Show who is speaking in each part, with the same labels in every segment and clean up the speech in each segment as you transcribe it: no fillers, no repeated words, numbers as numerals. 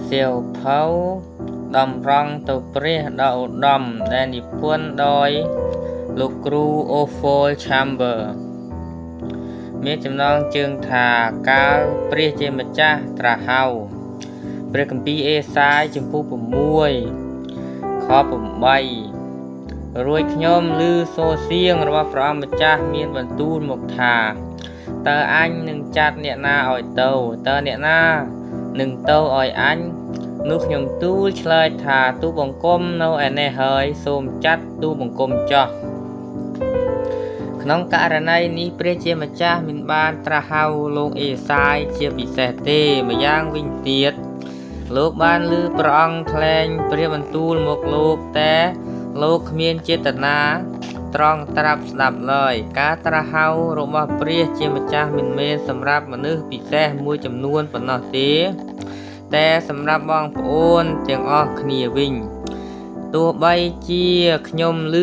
Speaker 1: សៀវភៅតម្រង់ទៅព្រះដ៏ឧត្តមដែលនិពន្ធដោយលោកគ្រូ Ophol Chamber មានចំណងជើងថាកាលព្រះជាម្ចាស់ត្រាស់ហៅព្រះគម្ពីរអេសាយជំពូក6ខ8រួចខ្ញុំឮសូរសៀងរបស់ព្រះអង្គម្ចាស់មានបន្ទូលមកថាតើអញនឹងចាត់អ្នកណាឲ្យទៅតើអ្នកណានឹងទៅឲ្យអញនោះខ្ញុំទូលឆ្លើយថាទូបង្គំនៅឯនេះហើយសូមចាត់ទូបង្គំចោះក្នុងករណីនេះព្រះជាម្ចាស់មិនបានត្រាស់ហៅលោកអេសាយជាពិសេសទេម្យ៉ាងវិញទៀតលោកបានឮព្រះអង្គថ្លែងព្រះបន្ទូលមកលោកតែលោកគ្មានចេតនាត្រង់ត្រាប់ស្ដាប់ឡើយការត្រាស់ហៅរបស់ព្រះជាម្ចាស់មិនមែនសម្រាប់មនុស្សពិសេសមួយចំនួនប៉ុណ្ណោះទេតែសម្រាប់បងប្អូនទាំងអស់គ្នាវិញទោះបីជាខ្ញុំឮ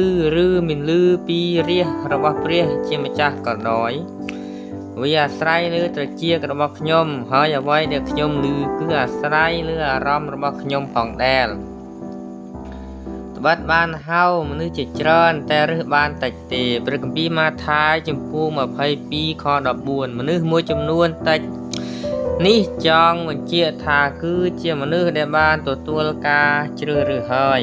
Speaker 1: ឬមិនឮពីរាសរបស់ព្រះជាម្ចាស់ក៏ដោយវាអាស្រ័យលើត្រចៀករបស់ខ្ញុំហើយអ្វីដែលខ្ញុំឮគឺអាស្រ័យលើអារម្មណ៍របស់ខ្ញុំផងដែរត្បិតបានហៅមនុស្សជាច្រើនតែរើសបានតិចទេព្រះគម្ពីរម៉ាថាយជំពូក22ខ14មនុស្សមួយចំនួនតិចនេះចង់បញ្ជាក់ថាគឺជាមនុស្សដែលបានទទួលការជ្រើសរើសហើយ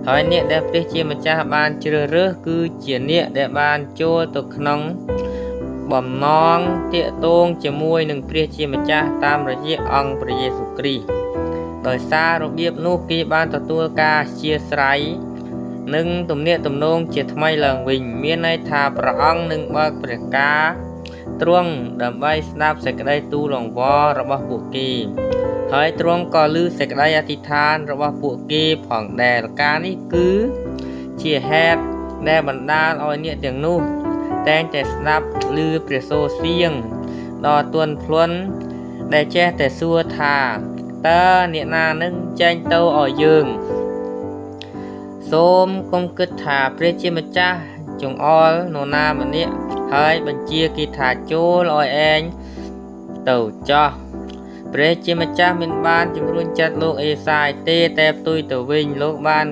Speaker 1: ហើយអ្នកដែលព្រះជាម្ចាស់បានជ្រើសរើសគឺជាអ្នកដែលបានចូលទៅក្នុងបំណងទាក់ទងជាមួយនឹងព្រះជាម្ចាស់តាមរយៈអង្គព្រះយេស៊ូវគ្រីស្ទដោយសាររបៀបនោះគេបានទទួលការអធ្យាស្រ័យនិងទំនាក់ទំនងជាថ្មីឡើងវិញមានន័យថាព្រះអង្គនឹងបើកព្រះការទ្រង់ដើម្បីស្ដាប់សេចក្តីទូលអង្វររបស់ពួកគេហើយទ្រង់ក៏ឮសេចក្តីអធិដ្ឋានរបស់ពួកគេផងដែរការនេះគឺជាហេតុដែលបណ្ដាលឲ្យអ្នកទាំងនោះតែងតែស្ដាប់ឮព្រះសូរសៀងដ៏ទន់ភ្លន់ដែលចេះតែសួរថាតើអ្នកណានឹងចែងទៅឲ្យយើងសូមកុំគិតថាព្រះជាម្ចាស់ចង្អុលនរណាម្នាក់ហើយបញ្ជាគេថាចូលឲ្យឯងទៅចោះព្រះជាម្ចាស់មិនបានជំរុញចិត្តលោកអេសាយទេតែផ្ទុយទៅវិញលោកបាន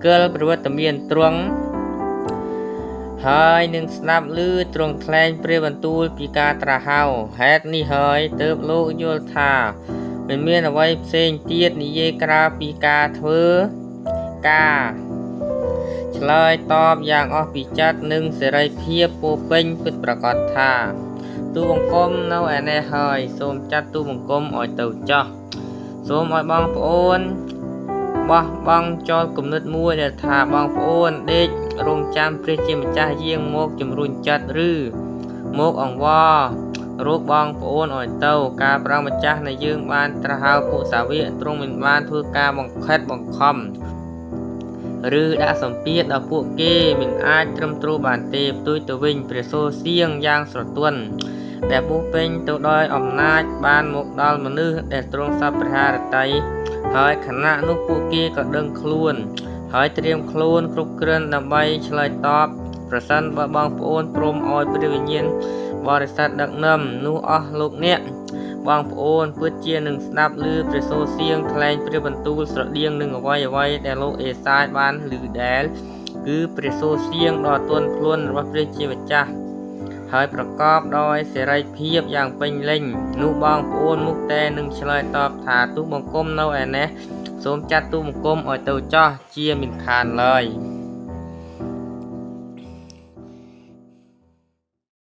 Speaker 1: កិលប្រវត្តិមានទ្រង់ហើយនឹងស្ដាប់ឮទ្រង់ថ្លែងព្រះបន្ទូលពីការត្រាស់ហៅហេតុនេះហើយទើបលោកយល់ថាមិនមានអ្វីផ្សេងទៀតនិយាយក្រៅពីការធ្វើការឆ្លើយតបយ៉ាងអស់ពីចិត្តនិងសេរីភាពពោពេញពិតប្រាកដថាទូបង្គំនៅឯនេះហើយសូមចាត់ទូបង្គំឲ្យទៅចោះសូមឲ្យបងប្អូនបោះបង់ចោលគំនិតមួយដែលថាបងប្អូនដេករងចាំព្រះជាម្ចាស់យាងមកជំរុញចិត្តឬមកអង្វររកបងប្អូនឲ្យទៅការព្រះម្ចាស់នៃយើងបានត្រាស់ហៅពួកសាវកទ្រង់មិនបានធ្វើការបង្ខិតបង្ខំឬដាក់សម្ពាធដល់ពួកគេមិនអាចត្រឹមត្រូវបានទេផ្ទុយទៅវិញព្រះសូរសៀងយ៉ាងស្រទន់ដែលពោពេញទៅដោយអំណាចបានមកដល់មនុស្សដែលទ្រង់សពព្រះハរតីហើយខណៈនោះពួកគេក៏ដឹងខ្លួនហើយត្រៀមខ្លួនគ្រប់គ្រាន់ដើម្បីឆ្លើយតបប្រសិនបើបងប្អូនព្រមឲ្យព្រះវិញ្ញាណបរិសុទ្ធដឹកនាំនោះអស់លោកអ្នកបងប្អូនពិតជានឹងស្ដាប់ឮព្រះសូរសៀងថ្លែងព្រះបន្ទូលស្រដៀងនឹងអ្វីៗដែលលោកអេសាយបានឮដែលគឺព្រះសូរសៀងដ៏ទន់ភ្លន់របស់ព្រះជាម្ចាស់ហើយប្រកបដោយសេរីភាពយ៉ាងពេញលេញនោះបងប្អូនមុខតែនឹងឆ្លើយតបថាទូបង្គំនៅឯនេះសូមចាត់ទូបង្គំឲ្យទៅចោះជាមិនខានឡើយ។